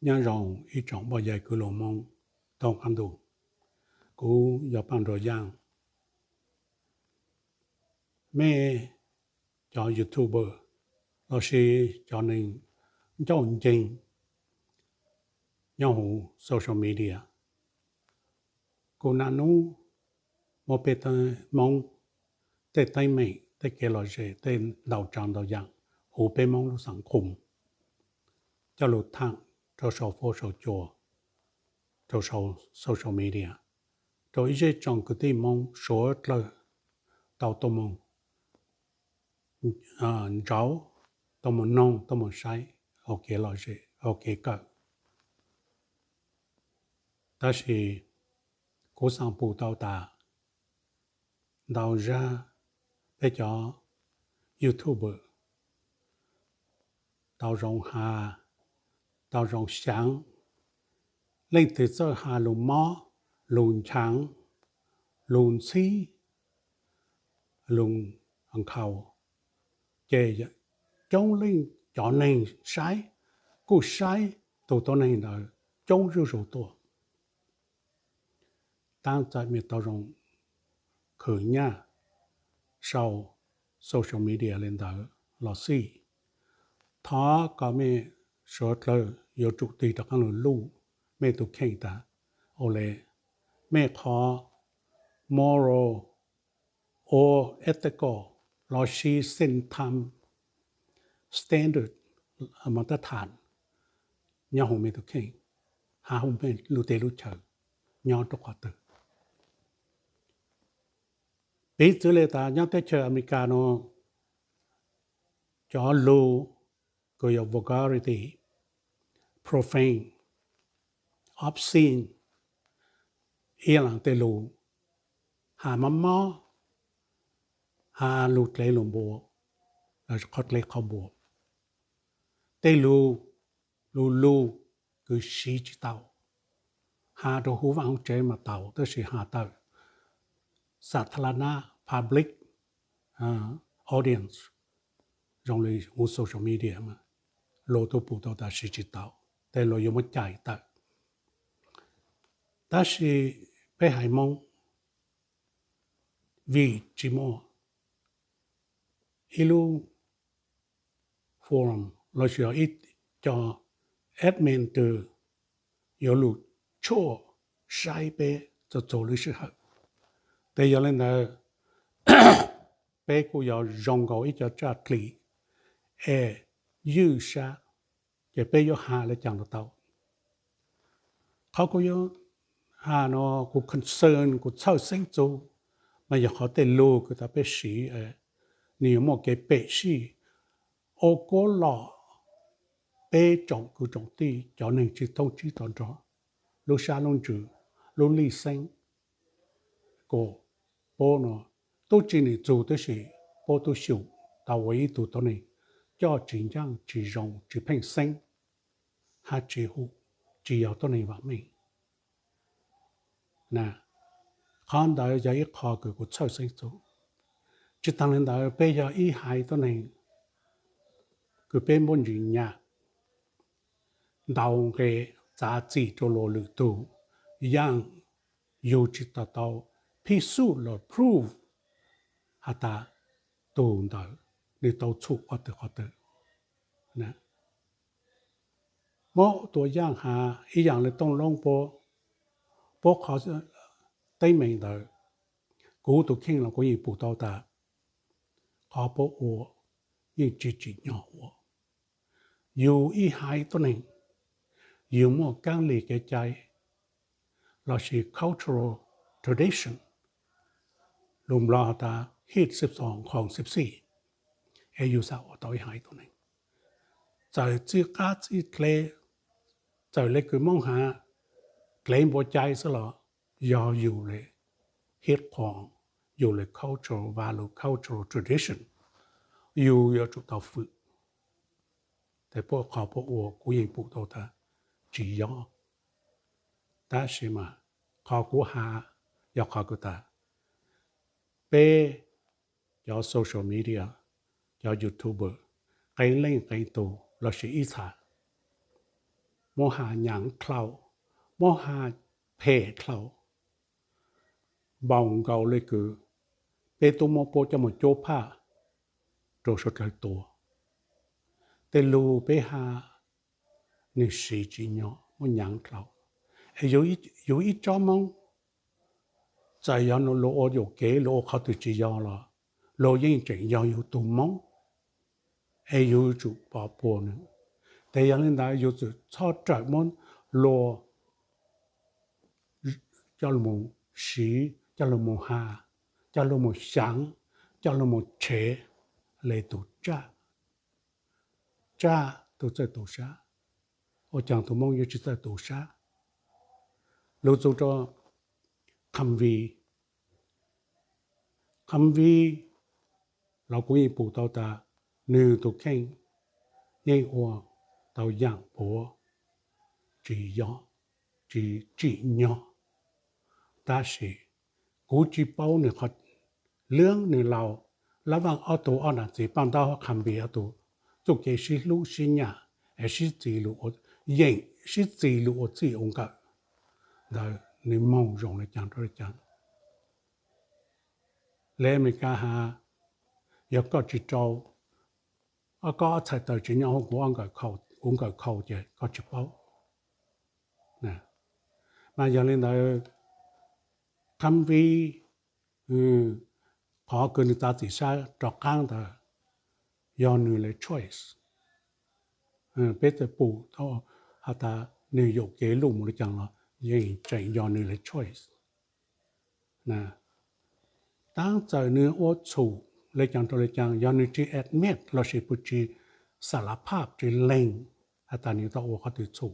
Nyob zoo ib tsoom poj yawg kwv lus Hmoob thoob qab ntuj, kuv yog Paj Nruas Yaaj. Mej cov YouTuber lossis cov neeg ncauj nceeg nyob huv social media, kuv nam nub muab peb Hmoob tej teeb meem, tej kev lom zem, tej ntau tsav ntau yam huv peb Hmoob lub xeem qhum coj lug thaam rau saum fab saum cua, rau saum social media, rau ib zej tsoom kwv tij Hmoob suav dlawg tau tuaj moog ntsauv, tuaj moog noog, tuaj moog saib ua kev lom zem, ua kev kawm. Tab sis kuv xaav pum tau tas ntau zag peb cov YouTuber tau zoo has, tau zoo xyaav, leej twg txawj has lug mob, lug nchaav, lug ntxhib, lug nkhaus, ces coob leej cov neeg saib kuj saib tug tuab neeg ntawd coob zuj zus tuaj. Taab txawm mej tau zoo khwv nyaj sau social media le ntawd los xij, thov kom mej suav dlawg yuav tsum tig rov qaab lug luj mej tug kheej tas, ua le mej qhov moral or ethical lossis same time standard, mas tab tham nyob huv mej tug kheej, has huv mej lub teb lub chaw nyob rua qhov twg. Piv txwv le tas nyob teb chaws America nuav, cov lug kws yog vulgarity, profane, obscene, ib yaam le tej lug has mob mob, has lug dlev lug npua, qhov dlev qhov npua, tej lug lug lug kws siv tsi tau, has rua huv vaaj huv tsev mas tau, tab sis has tawm saathara na, public audience, zoo le huv social media mas luag tub pum tau tas siv tsi tau, tej luag yuav muab cais tawm. Tab sis peb haiv Moob vim tsi muaj ib lub forum lossis ib co admin twg yuav lug tshuaj saib peb txhua txhua lub sij hawm. Tes yog le ntawd, peb kuj yog zoo nkaus ib co tsaj dlim es ywj sab, ces peb yuav has le caag los tau. Qhov kuv yuav has no kuv concern, kuv txhawj xeeb txug, mas yog qhov tej lug kws tas peb siv, nwg yuav muaj kev pem sij ua kuab lom peb tsoom kwv tsoom tij, cov neeg tsi thoob tsib tog nrog, lub sab lub ntsws, lub lij xeeb. Kuas puab no tub tsi nwm txug tab sis puab tub xyum tau ua ib tug tuab neeg coj tsis ncaaj, tsis zoo, tsis pheej xeeb, hab tsis hum, tsis yog tuab neeg vaam meej. Qhov ntawd yog ib qho kws kuv txhawj xeeb txug. Tsi taag le ntawd, peb yog ib haiv tuab neeg kws peb muab ntsis nyam ntau nqe txav txim rua luas lwm tug, yaam yug tsi tau tau phij xuj los proof has tas tug ntawd nwg tau txhum qhov twg qhov twg. Muab tua yaaj has ib yaam le Tooj Loob puab, puab qhov teeb meem ntawd, kuv tug kheej los kuv yeej pum tau tas qhov puab ua yeej tsi tsim nyog ua. Yug ib haiv tuab neeg, yug muaj kaab lig kev cai lossis cultural tradition, lug Nplog has tas hit sib xoo khoom sib xij, es yug xaav ua tau ib haiv tuab neeg. Txawm txij qab txij dleb, txawm le kws Moob has dlev npua cai xwb los yog yug le hit khoom, yug le cultural value, cultural tradition, yug yuav tsum tau fwm. Tes puab qhov puab ua kuv yeej pum tau tas tsis yog. Tab sis mas qhov kuv has yog qhov kws tas peb cov social media, cov YouTuber, qee leej qee tug lossis ib txha muab has nyaav dlhau, muab has phem dlhau, npaum nkaus le kws peb tub muab puab coj moog cuab phaj rua suav dlawg tua. Tej lug peb has nwg siv tsim nyog muab nyaav dlhau. Es yug ib tsob Moob, txawm yog luag ua yuam kev, luag ua qhov twg tsis yog los, luag yeej tseem yog yug tug Moob, es yug yuav tsum pov puag nwg. Tes yog le ntawd yug txwm txhob rawm muab luag coj lug moog siv, coj lug moog has, coj lug moog xyaav, coj lug moog tshev le tug tsaj, tsaj tug txawj tu sab. Ua caag tug Moob yuav tsi txawj tu sab? Lug txug rua Kham Vis, Kham Vis los kuv yeej pum tau tas nwg tug kheej yeej ua tau yaam puav tsis yog, tsis tsim nyog. Tab sis kuv tsi paub nwg qhov lub nwg laug, Lab Vaaj ob tug ob nam txiv paaj ntaub Kham Vis ob tug txuj kev sib hlub sib nyam, es sib txis lug ua, yeem sib txis lug ua txij ua nkawm ntawd nwg moog zoo le caag rua le caag. Le Amelikas has, yog koj tsi rau, koj ob txhais taws tsi nyob huv kuv, kuv nkawm khau ces koj tsi paub. Mas yog le ntawd, Kham Vis, qhov kws nwg txav txim sab rov qaab ntawd yog nwg le choice. Peb txawm pum has tas nwg yuam kev luj moog le caag los yeej tseem yog nwg le choice. Taab txawm nwg ua txhum le caag rua le caag, yog nwg tsi admit lossis puab tsi salas phaj tsi leeg has tas nwg tau ua qhov twg txhum,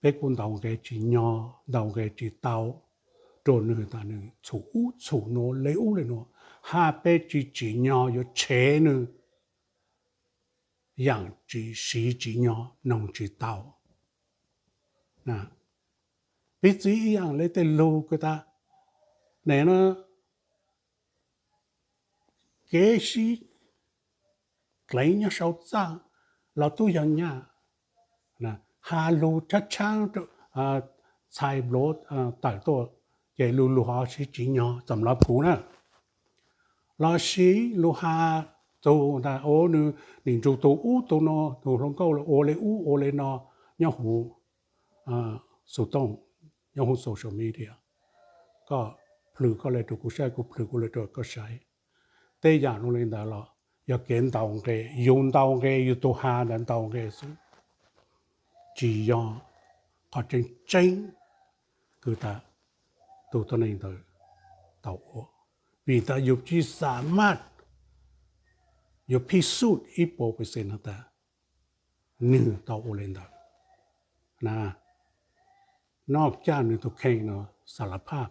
peb kuj ntaus nqe tsi nyog, ntaus nqe tsi tau rua nwg tas nwg txhum ub txhum nuav le ub le nuav, hab peb tsi tsim nyog yuav tshev nwg yaam tsi siv tsim nyog, noog tsi tau. Piv txwv ib yaam le tej lug kws tas, ne, kev sib dleev nyob sau txaj los tub yog nyaj, has lug tshaab tshaab, txhais npluav tawm tuaj, ces lug lug ho siv tsim nyog txom lov kuv na. Lossis lug has tug tas, o, nwg nim nrug tug ub tug nuav, tug hluas nkauj ua le ub ua le no nyob huv xov tooj, nyob huv social media, koj plhws koj le rua kuv saib, kuv plhws kuv le rua koj saib. Tej yaam nuav le ntawd los yog kev ntaus nqe, yug ntaus nqe yug tug has ntawd ntaus nqe xwb, tsis yog qhov tseeb tseeb kws tas tug tuab neeg ntawd tau ua, vim tas yug tsi xaam maj yuav phij xuj ib puas percent has tas nwg tau ua le ntawd na, noj caj nwg tug kheej no salas phaj,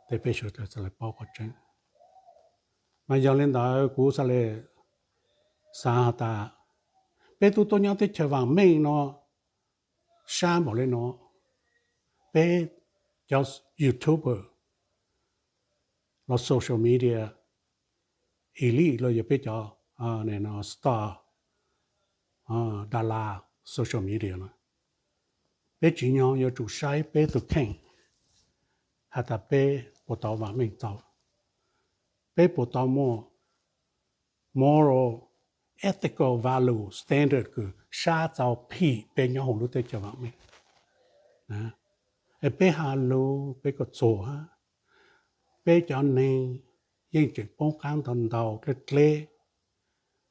tes peb sawv dlawg xaav le paub qhov tseeb. Mas yog le ntawd kuv xaav le xaav has tas, peb tub tuaj nyob teb chaws vaam meej no, sab npaum le no, peb cov YouTuber los social media elite los yog peb cov star, dara social media no, peb tsim nyog yuav tsum saib peb tug kheej has tas peb puas tau vaam meej tau, peb puas tau muaj moral, ethical value, standard kws sab txaus phim peb nyob huv lub teb chaws vaam meej. Es peb has lug peb kuj txuag hab, peb cov neeg yeej tseem poob qaab ntau ntau dleb dleb,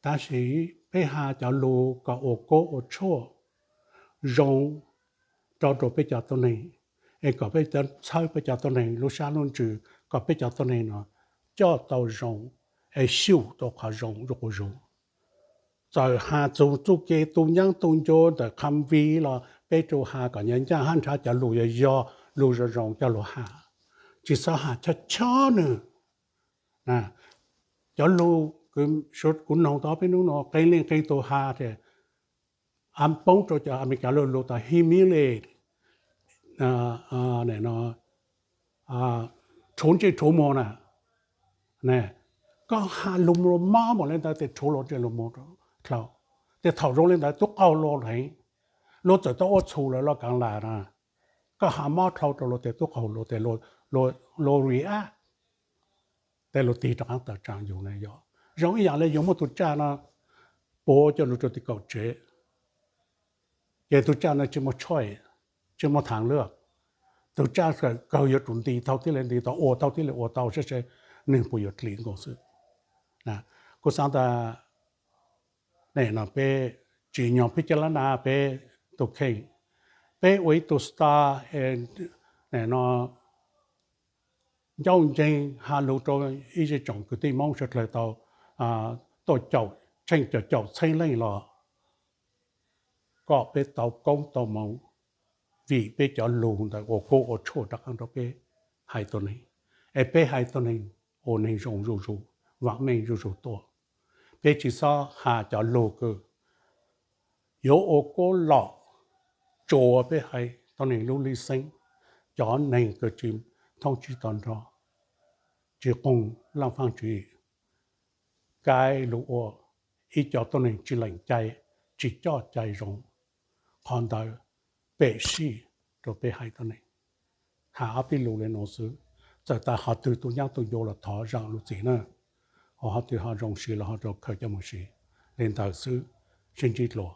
tab sis peb has cov lug kom ua koob ua tshuaj zoo rau rua peb cov tuab neeg, es kom peb txhawb peb cov tuab neeg lub sab lub ntsws, kom peb cov tuab neeg no coj tau zoo, es xyum tau qhov zoo rua quas zug. Txawm has txug txuj kev tu nyaab tu ncua ntawm Kham Vis los peb tsuas has kom nyav ncaaj hab nrhav cov lug yog yog lug zoo zoo coj lug has, tsis txhob has chob chob nwg. Cov lug kws kuv noog tau peb nub no qee leej qee tug has tas, poob rua cov Amelikas lug lug tas humiliate, rhuav ntsej rhuav muag na. Koj has lug mob mob npaum le ntawd tes rhuav luag ntsej luag muag dlhau, tes thaum zoo le ntawd tub qaug luag heev, Luag txawm tau ua txhum lawm los kaav las na, koj has mob dhau rau luag tes tub qaug, luag tes, luag react, tes luag tig rov qaab tawm tsaam yug na. Yog zoo ib yaam le yug muaj tug tsaj no puav coj lug rua tim kaum tsev, ces tug tsaj no tsi muaj choice, tsi muaj thav lwj. Tug tsaj kawg yuav tsum nti tau thiaj le nti tau, ua tau thiaj le ua tau, saib saib nwg puas yuav dlim nkaus xwb. Kuv xaav tas nim no peb tsim nyog peb cov lab na, peb tug kheej, peb ua ib tug staff no ncauj nceeg has lug rau ib zej tsoom kwv tij Moob suav dlawg tau tuaj caum tsheej caum caum txheeb leej los kom peb tau koob tau moov, vim peb cov lug ntawd ua koob ua tshuaj rov qaab rau peb hais tuab neeg, es peb hais tuab neeg ua neeg zoo zuj zus, vaam meej zuj zus tuaj. Peb tsi xob has cov lug kws yuav ua koob lom tsuav peb haiv tuab neeg lub lis xeeb, cov neeg kws tsi thoob tsib to nrog, tsi qoog laaj faaj tswv yim, kaib lug ua ib co tuab neeg tsi lees cai, tsi coj cai zoo. Qhov ntawd peb sij rua peb haiv tuab neeg. Has ob peb lug le nuav xwb, txawm tas qhov twg tug nyaab tug ncua los thov zaam lug txim na, ho qhov twg ho zoo siv los ho rua khaws coj moog siv. Le ntawd xwb, sib ntsib dlua.